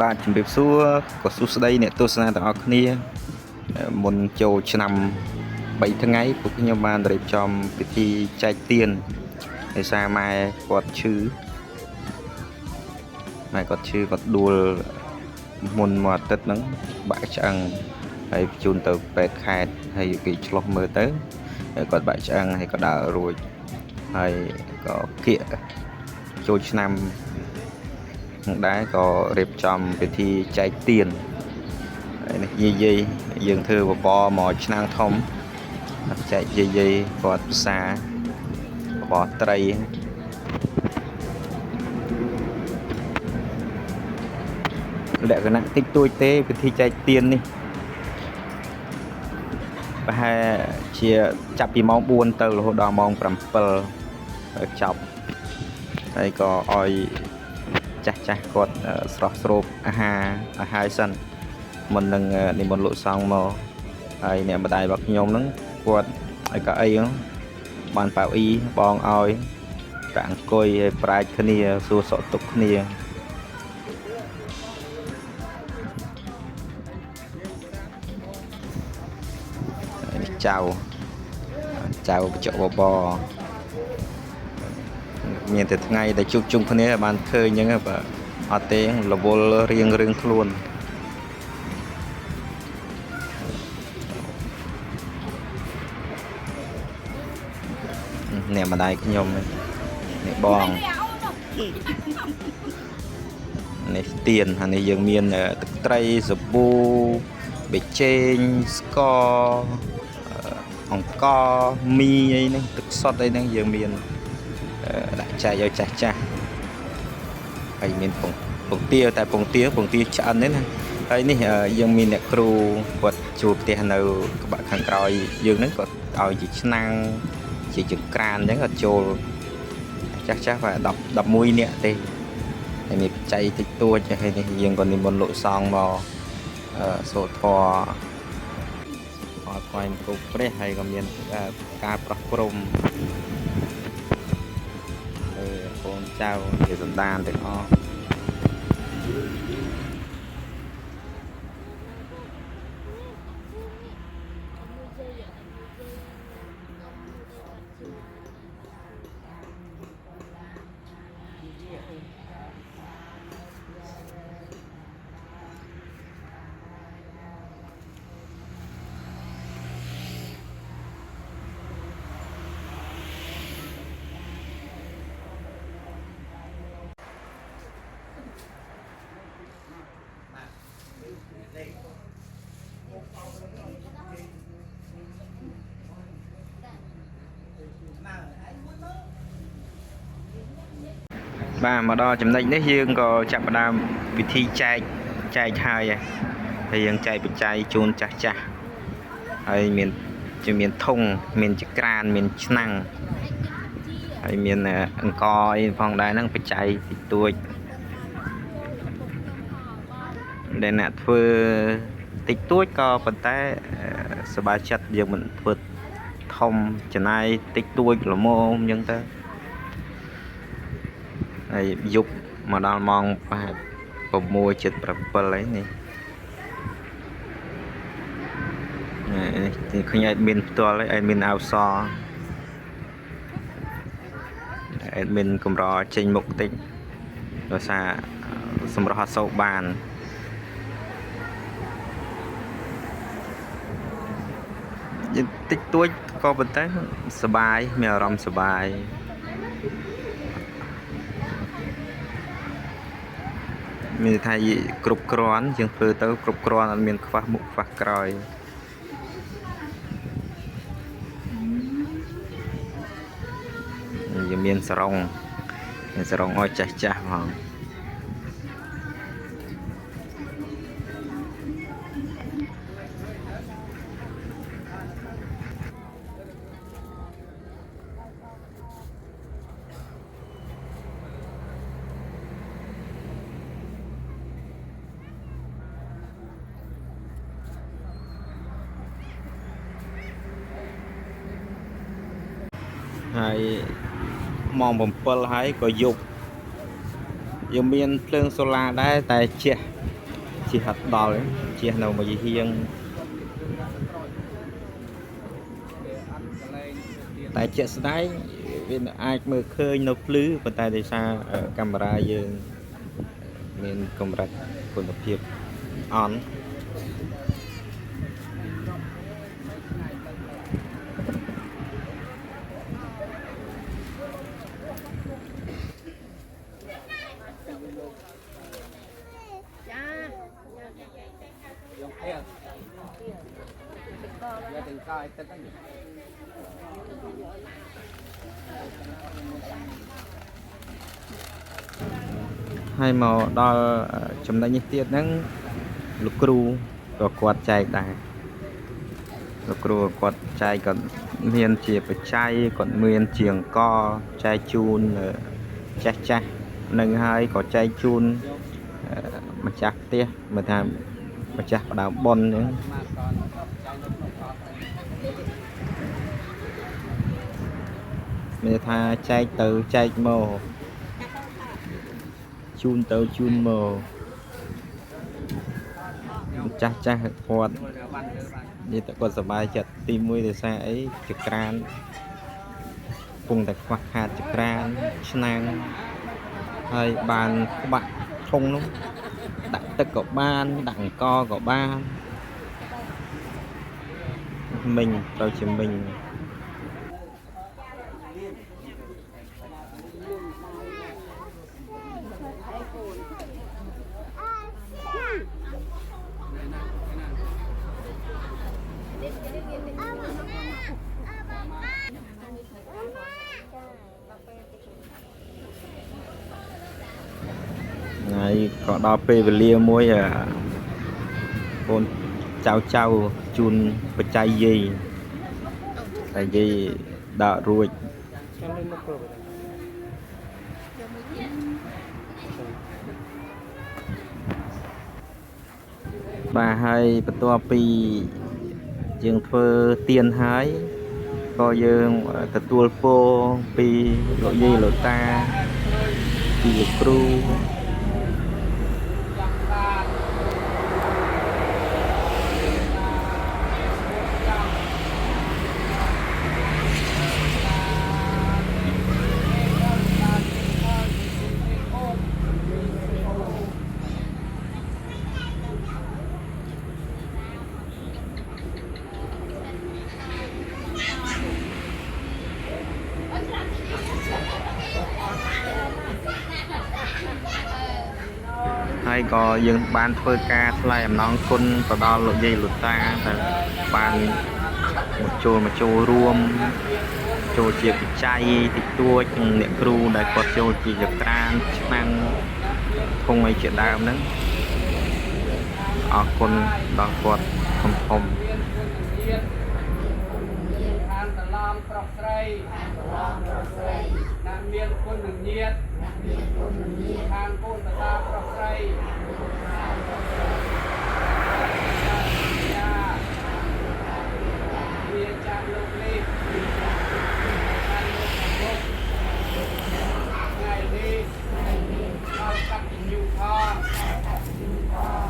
បាទជំរាបសួរក៏សួស្តីអ្នកទស្សនាទាំងអស់គ្នាមុនចូលឆ្នាំ3ថ្ងៃពួកខ្ញុំបានរៀបចំពិធីចែកទានដោយសារម៉ែគាត់ឈឺម៉ែគាត់ឈឺគាត់ដួលមុនមួយអាទិត្យហ្នឹងបាក់ឆ្អឹងហើយបញ្ជូនទៅពេទ្យខេត្តហើយគេឆ្លោះមើលទៅគាត់បាក់ឆ្អឹងហើយក៏ដើររួចហើយក៏គៀកចូលឆ្នាំហ្នឹងដែរក៏រៀបចំពិធីចែកទានហើយនេះយាយយាយយើងធ្វើបបរមកឆ្នាំងធំចែកយាយយាយគាត់ភាសាបបរត្រីលក្ខណៈតិចតួចទេពិធីចែកទាននេះប្រហែលជាចាប់ពីម៉ោង4ទៅរហូតដល់ម៉ោង7ចប់ហើយក៏ឲ្យចាស់ចាស់គាត់ស្រស់ស្រូបអាហារឲ្យហើយសិនមុននឹងនិមន្តលោកសង្ឃមកហើយអ្នកម្ដាយរបស់ខ្ញុំហ្នឹងគាត់ឲ្យកៅអីហ្នឹងបានប៉ៅអ៊ីបងឲ្យតែអង្គុយឲ្យប្រាជ្ញគ្នាសួរសុខទុក្ខគ្នាហើយនេះចៅចៅបញ្ចុកបបរមានតែថ្ងៃដែលជួបជុំគ្នាបានឃើញអញ្ចឹងបាទអត់ទេរវល់រៀងរឿងខ្លួនអ្នកម្ដាយខ្ញុំនេះបងនេះទៀនអានេះយើងមានទឹកត្រីសាប៊ូប៊ីចេងស្ករអង្ករមីអីហ្នឹងទឹកសុទ្ធអីហ្នឹងយើងមានដាក់ចែកឲ្យចាស់ចាស់ហើយមានពងពងទាតែពងទាពងទាឆ្អិនទេណាហើយនេះយើងមានអ្នកគ្រូគាត់ជួលផ្ទះនៅក្បាក់ខាងក្រោយយើងហ្នឹងគាត់ឲ្យជាឆ្នាំងជាចង្ក្រានអញ្ចឹងគាត់ចូលចាស់ចាស់បាទ10 11នាក់ទេហើយមានបច្ច័យតិចតួចហើយនេះយើងក៏និមន្តលោកសង្ឃមកសូត្រធម៌អត់ថ្វាយបង្គំព្រះហើយក៏មានការប្រោះព្រំលើកូនចៅជាសន្តានទាំងអស់បាទមកដល់ចំណុចនេះយើងក៏ចាប់ផ្ដើមពិធីចែកចែកហើយហើយយើងចែកបច្ច័យជូនចាស់ចាស់ហើយមានជាមានធុងមានចក្រានមានឆ្នាំងហើយមានអង្គអីផងដែរហ្នឹងបច្ច័យតិចតួចដែលអ្នកធ្វើតិចតួចក៏ប៉ុន្តែសប្បាយចិត្តយើងមិនធ្វើធំចំណាយតិចតួចល្មមអញ្ចឹងទៅហើយយប់មកដល់ម៉ោងប្រហែល6:07ហើយនេះនេះឃើញ admin ផ្ទាល់ហើយ admin អៅស admin កម្រចេញមុខតិចដោយសារសម្រស់អត់សូវបានតិចតួចក៏ប៉ុន្តែសប្បាយមានអារម្មណ៍សប្បាយមានថាគ្រប់គ្រាន់យើងធ្វើទៅគ្រប់គ្រាន់អត់មានខ្វះមុខខ្វះក្រោយយើងមានសរងមានសរងឲ្យចាស់ចាស់ផងហើយម៉ោង7ហើយក៏យប់ យើងមានភ្លើងសូឡាដែរតែជះជះអត់ដល់ទេជះនៅមួយហៀងតែជាក់ស្ដែងវាអាចមើលឃើញនៅភ្លឺប៉ុន្តែដោយសារកាមេរ៉ាយើងមានកម្រិតគុណភាពអន់ យកផ្ទះយកទាំងកាយទឹកហ្នឹង ហើយមកដល់ចំណុចនេះទៀតហ្នឹងលោកគ្រូក៏គាត់ចែកដែរលោកគ្រូក៏គាត់ចែកគាត់មានជាបច្ច័យគាត់មានជាអង្គចែកជូនចាស់ចាស់នឹងហើយក៏ចែកជូនម្ចាស់ផ្ទះមើលថាម្ចាស់ផ្ដើមប៉ុនអញ្ចឹង មកកនចែកនៅក្នុងកន មានថាចែកទៅចែកមកជូនទៅជូនមក ម្ចាស់ចាស់គាត់ ចូលទៅបានទៅបាន និយាយទៅគាត់សប្បាយចិត្តទីមួយដោយសារអីចក្រានកំពុងតែខ្វះខាតចក្រានឆ្នាំងហើយបានក្បាក់ធុងនោះដាក់ទឹកក៏បានដាក់អង្ករក៏បានមិញត្រូវជាមិញហើយក៏ដល់ពេលវេលាមួយអាកូនចៅចៅជូនបច្ច័យយាយតែយាយដាក់រួច ចាំលេងមកគ្រប់ បាទហើយបន្ទាប់ពីយើងធ្វើទៀនហើយក៏យើងទទួលពរពីលោកយាយលោកតាពីលោកគ្រូ ចាំបាន ហើយក៏យើងបានធ្វើការថ្លែងអំណរគុណទៅដល់លោកយាយលោកតាដែលបានមកចូលរួមចូលជាបច្ច័យតិចតួចនិងអ្នកគ្រូដែលគាត់ចូលជាចក្រានឆ្នាំងធុងអីជាដើមហ្នឹងអរគុណដល់គាត់ធំធំ មានគុណញាតខានត្រឡំប្រុសស្រីណាមានគុណនឹងញាតខាងកូនតាប្រុសស្រីវាចាក់លោកនេះបានលោកមុខថ្ងៃនេះដល់កតញ្ញូផង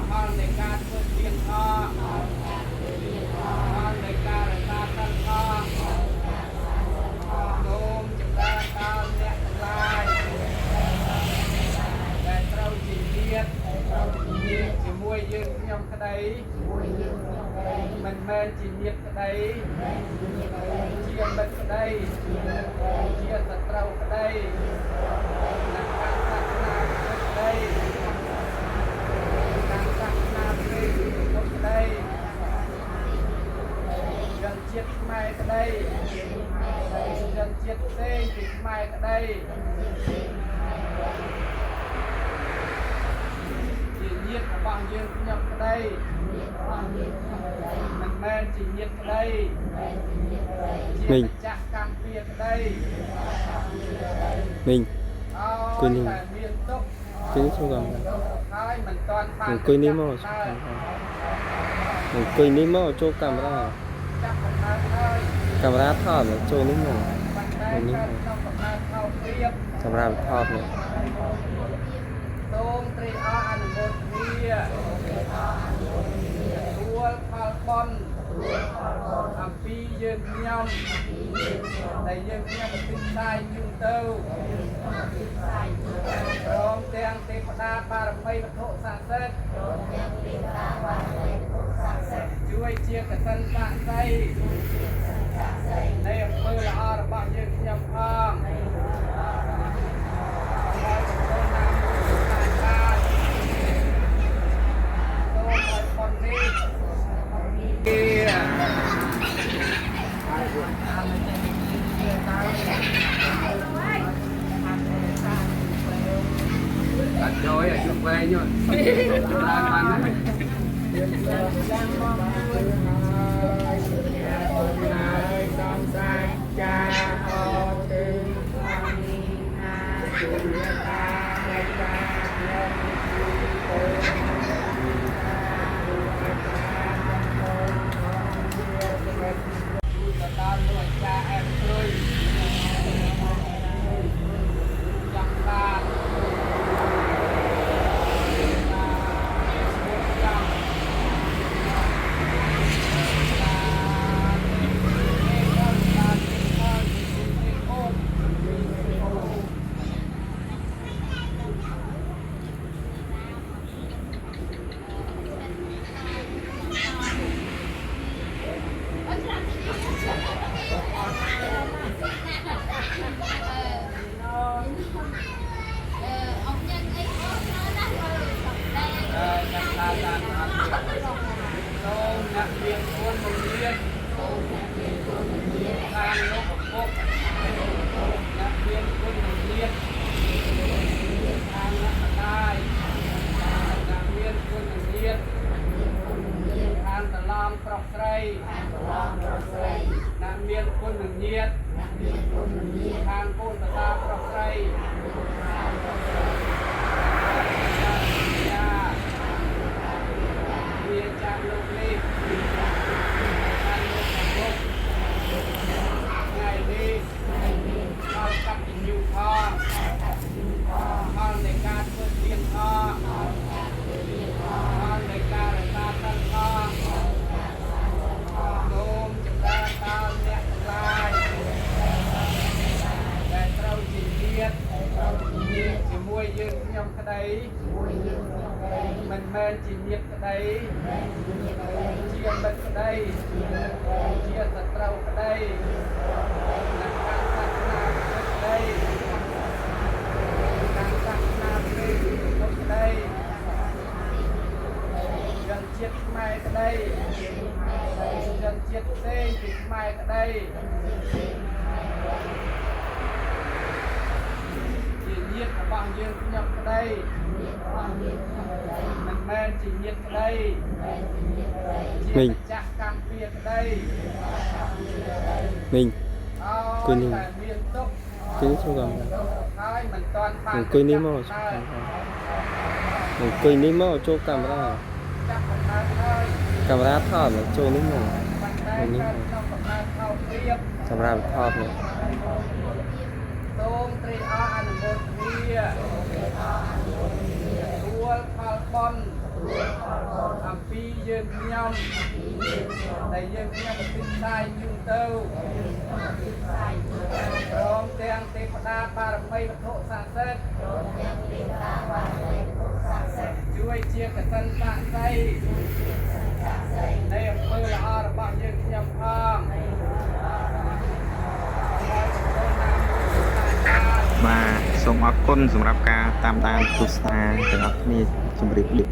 ផលនៃការធ្វើទានផងផលនៃការរក្សាសិលផងសូមចម្រើនដល់អ្នកទាំងឡាយដែលត្រូវជាញាតិជាមួយយើងខ្ញុំក្តីមិនមែនជាញាតិក្តីជាមិត្តក្តីជាសត្រូវក្តីអ្នកខាងសាសនាពុទ្ធក្តីខាងសាសនាផ្សេងពុទ្ធក្តីជនជាតិខ្មែរក្តីជនជាតិផ្សេងពីខ្មែរក្តីជាញាតិរបស់យើងខ្ញុំក្តីមិនមែនជាញាតិក្តីជាម្ចាស់កម្ពុជាក្តី មីង ឲ្យតែមានទុក្ខ អង្គុយចូលកាមេរ៉ា ហើយមិនតាន់បាន អង្គុយនេះមកចូលកាមេរ៉ាអង្គុយនេះមកចូលកាមេរ៉ា ចាប់កំណើតហើយ កាមេរ៉ាថតមកចូលនេះមក ប៉ុន្តែកើតក្នុងកំណើតខោព្រៀប កាមេរ៉ាថតនេះ សូមត្រេកអរអនុមោទនាទទួលផលបុណ្យអំពីយើងខ្ញុំដែលយើងខ្ញុំប្រតិផ្សាយជូនទៅព្រមទាំងទេវតាបារមីវត្ថុស័ក្តិសិទ្ធិជួយជាកសិនសាក្សីនៃអំពើល្អរបស់យើងខ្ញុំផងឲ្យបុគ្គលណាមួយបានបានសូមឲ្យប៉ុននេះគេ បាត់ចូលអាយុវែងឡើងបានណាជួយទៅដល់លោកអាចារ្យអែមព្រុយចង់បាន ông nhân ấy nó đã ចាំថាតាមអត់សូមអ្នកមានគុណមៀនខាងលោកឪពុកអ្នកមានគុណមៀនខាងអ្នកម្ដាយអ្នកមានគុណមៀនខាងតឡំប្រុសស្រីអ្នកមានគុណមៀនខាងកូនបតាប្រុសស្រីយ៉ា វាចាក់លោកនេះបានលោកពុកថ្ងៃនេះដល់កតញ្ញូផងផលនៃការធ្វើទានផងផលនៃការរក្សាសិលផងសូមចម្រើនដល់អ្នកទាំងឡាយដែលត្រូវជាញាតិជាមួយយើងខ្ញុំក្តីមិនមែនជាញាតិក្តី ជាមិត្តក្តីជាសត្រូវក្តីនិងខាងសាសនាពុទ្ធក្តីខាងសាសនាព្រៃពុទ្ធក្តីជនជាតិខ្មែរក្តីជនជាតិផ្សេងពីខ្មែរក្តីជាញាតិរបស់យើងខ្ញុំក្តីមិនមែនជាញាតិក្តី ជាម្ចាស់កម្មពៀក្តី មីង អោយតែមានទុក អង្គុយចូលកាមេរ៉ា ហើយមិនតាន់បាន អង្គុយនេះមកចូលកាមេរ៉ាអង្គុយនេះមកចូលកាមេរ៉ា ចាប់កំណើតហើយ កាមេរ៉ាថតមកចូលនេះមក ប៉ុន្តែកើតក្នុងកំណើតខោព្រៀប កាមេរ៉ាថតនេះ សូមត្រេកអរអនុមោទនាទទួលផលបុណ្យអំពីយើងខ្ញុំដែលយើងខ្ញុំប្រតិផ្សាយជូនទៅព្រមទាំងទេវតាបារមីវត្ថុស័ក្តិសិទ្ធិជួយជាកសិនសាក្សីនៃអំពើល្អរបស់យើងខ្ញុំផងឲ្យបុគ្គលណាមួយបានបាន បាទសូមអរគុណសម្រាប់ការតាមដានទស្សនាទាំងអស់គ្នាជម្រាបលា។